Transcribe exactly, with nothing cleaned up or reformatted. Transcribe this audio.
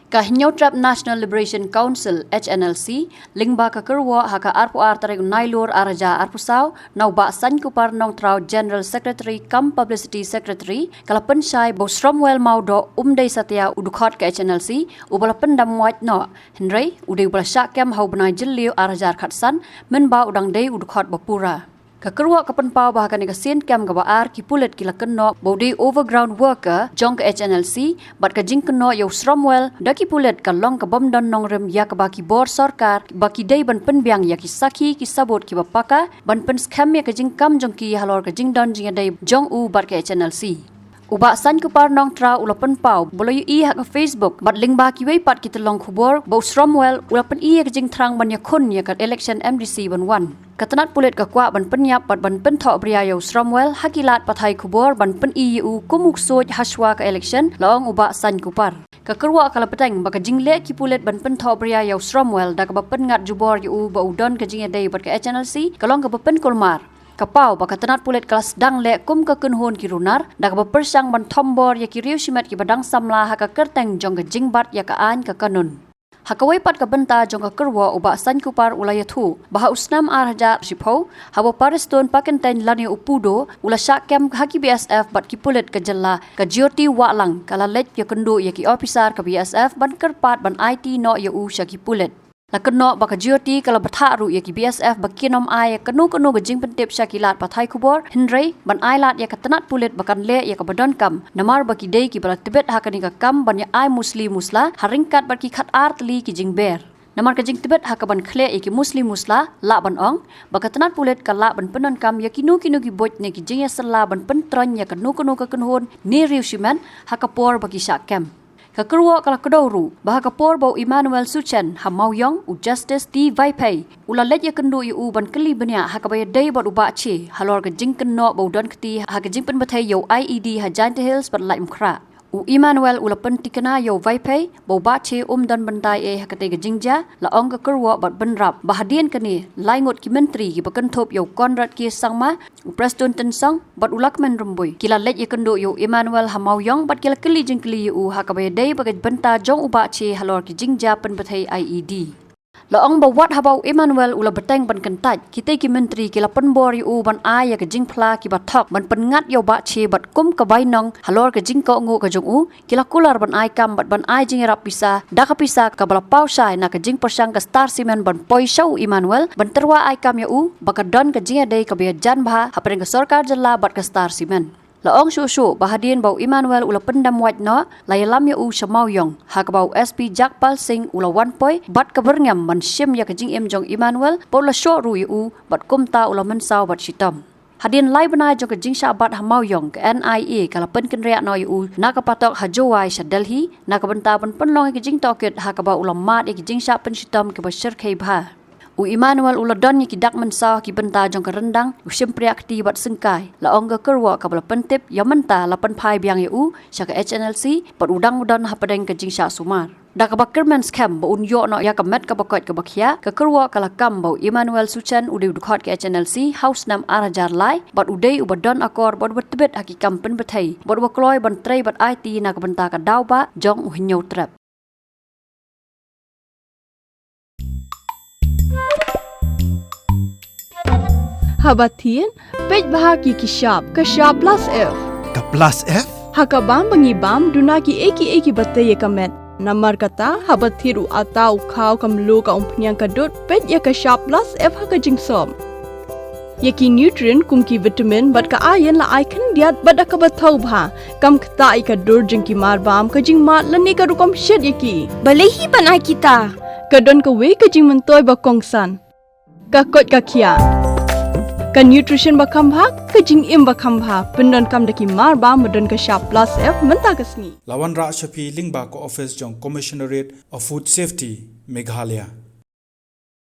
Ka Hynñiewtrep National Liberation Council, H N L C, lyngba ka kyrwoh ha ka arphew ar tarik Nailur arhajar arphew saw na u Bah Saiñkupar Nongtraw, General Secretary cum Publicity Secretary, ka la pynshai ba u Shromwell Mawdoh um dei satia u dkhot ka H N L C uba la pyndam wait noh, hynrei u dei uba la shah kem ha u bnai Jylliew arhajar khatsan, mynba u dang dei u dkhot ba pura. Ka kyrwoh ka pynpaw ba ha kane ka sien kem kaba ar, ki pulit ki la kynnoh ba u dei overground worker jong ka H N L C, bad ka jingkynnoh ïa u Shromwell da ki pulit ka long ka bym don nongrim ïa kaba ki bor sorkar ba ki dei ban pynbiang ïa ki sakhi ki sabut kiba paka, ban pynskhem ïa ka jingkam jong ki halor ka jingdon jingïadei jong u bad ka H N L C. U Bah Saiñkupar Nongtraw u la pynpaw ba u la ïohi ha ka Facebook bad lyngba kiwei pat ki tyllong khubor ba u Shromwell u la pyni ïa ka jingthrang ban ïakhun ïa ka election M D C ban wan. Ka tnat pulit ka kwah ban pynïap bad ban pynthohbria ïa u Shromwell ha ki lad pathai khubor ban pyni ïa u kum u ksuid hashwa ka election, la ong u Bah Saiñkupar. Ka kyrwoh ka la bteng ba ka jingleh ki pulit ban pynthohbria ïa u Shromwell da kaba pynngat jubor ïa u ba u don ka jingïadei bad ka H N L C ka long kaba pynkulmar. Ka paw ba ka tnat pulit ka la sdang leh kum ka kynhun ki runar da kaba pyrshang ban thombor ïa ki riew shimet kiba dang samla ha ka kyrteng jong ka jingbat ïa ka aiñ ka kanun. Ha kawei pat ka bynta jong ka kyrwoh, u Bah Saiñkupar u la ïathuh ba ha u snem arhajar shiphew, haba u Prestone Pakyntein lane u Pudo u la shah kem ha ki B S F bad ki pulit ka jylla, ka Jyoti Wahlang ka la leit ïakynduh ïa ki ophisar ka B S F ban kyrpad ban aiti noh ïa u sha ki pulit. La kynnoh ba ka Jyoti ka la bthah ruh ïa ki B S F ba kin ym ai ïa kano kano ka jingpyntip sha ki lad pathai khubor, hynrei ban ai lad ïa ka tnat pulit ba kan leh ïa kaba donkam, namar ba ki dei kiba la tbit ha kane ka kam ban ïa ai musli musla ha ryngkat bad ki khatar tylli ki jingber. Namar ka jingtbit ha kaban khleh ïa ki musli musla, lah ban ong ba ka tnat pulit ka lah ban pyndonkam ïa kino kino ki buit ne ki jingïasylla ban pyntroiñ ïa kano kano ka kynhun ne riew shimet ha ka por ba ki shah kem. Ka kyrwoh ka la kdew ruh ba ha ka por ba u Emmanuel Suchen ha Mawïong, u Justice T Vaiphei u la leit ïakynduh ïa u ban kylli bniah ha kaba ïadei bad u Bah Che halor ka jingkynnoh ba u don kti ha ka jingpynbthei ïa u I E D ha Jaintia Hills bad Laitumkhrah. U Emmanuel u la pyntikna ïa u Vaiphei ba u Bah Che um don bynta ei ha katei ka jingjia, la ong ka kyrwoh bad bynrap ba hadien kane lai ngut ki myntri kiba kynthup ïa u Conrad K Sangma, u Prestone Tynsong bad u Lahkmen Rymbui ki la leit ïakynduh ïa u Emmanuel ha Mawïong bad ki la kylli jingkylli ïa u ha kaba ïadei bad ka bynta jong u Bah Che halor ki jingjia pynbthei I E D. La ong ba wat haba u Emmanuel u la bteng ban kyntait, kitei ki myntri ki la pynbor ïa u ban ai ïa ka jingphla kiba thok ban pynngat ïa u Bah Che bad kum ka bainong halor ka jingkohnguh ka jong u, ki la kular ban ai kam bad ban ai jingïarap pisa da ka pisa kaba la paw shai na ka jingpyrshang ka Star Cement ban poi sha u Emmanuel ban tyrwa ai kam ïa u ba ka don ka jingïadei kaba ïajan bha hapdeng ka sorkar jylla bad ka Star Cement. La ong shuh shuh ba hadien ba u Emmanuel u la pyndam wait noh, la ïalam ïa u sha Mawïong ha kaba u S P Jagpal Singh u la wan poi bad ka byrngem ban shim ïa ka jingim jong u Emmanuel, bad u la shoh ruh ïa u bad kumta u la mynsaw bad shitom. Hadien lai bnai jong ka jingshah bat ha Mawïong, ka N I A ka la pynkynriah noh ïa u na ka patok ha Jowai sha Delhi na ka bynta ban pynlong ïa ka jingtohkit ha kaba u la mad ïa ka jingshah pynshitom kaba shyrkhei bha. U Emmanuel u la don ïa ki dak mynsaw ha ki bynta jong ka ryndang, u shympriah kti bad syngkai. La ong ka kyrwoh kaba la pyntip ïa mynta la pynphai biang ïa u sha ka H N L C bad u dang don hapdeng ka jingshah sumar. Da kaba kyrmen skhem ba un ïoh noh ïa ka met kaba koit kaba khiah, ka kyrwoh ka la kam ba u Emmanuel Suchen u dei u dkhot ka H N L C ha u snem arhajar lai bad u dei uba don akor bad uba tbit ha ki kam pynbthei bad uba kloi ban trei bad aiti na ka bynta ka daw bah jong u Hynñiewtrep. Haba thied, peit bha ki ki shap, ka shap plus F. Ka plus F? Ha ka bam ba ngi bam, duna ki ei ki ei kiba tei ïa ka met. Namar kata, haba thied u atta, u khaw, ka mluh, ka umphniang, ka dud, peit ïa ka shap plus F ha ka jingsop. Ïa ki nutrient kum ki vitamin bad ka iron la ai khyndiat bad da kaba thaw bha. Kam ktah ïa ka dur jong ki marbam, ka jingmad lane ka rukom shet ïa ki. Balei hi ban ai kita? Ka don kawei ka jingmyntoi ba kongsan. Ka koit ka khiah. Ka nutrition ba kham bha, ka jingim ba kham bha. Pyndonkam da ki marbam ba don ka shap plus F mynta ka sngi. La wanrah sha phi lyngba ka office jong Commissionerate of Food Safety, Meghalaya.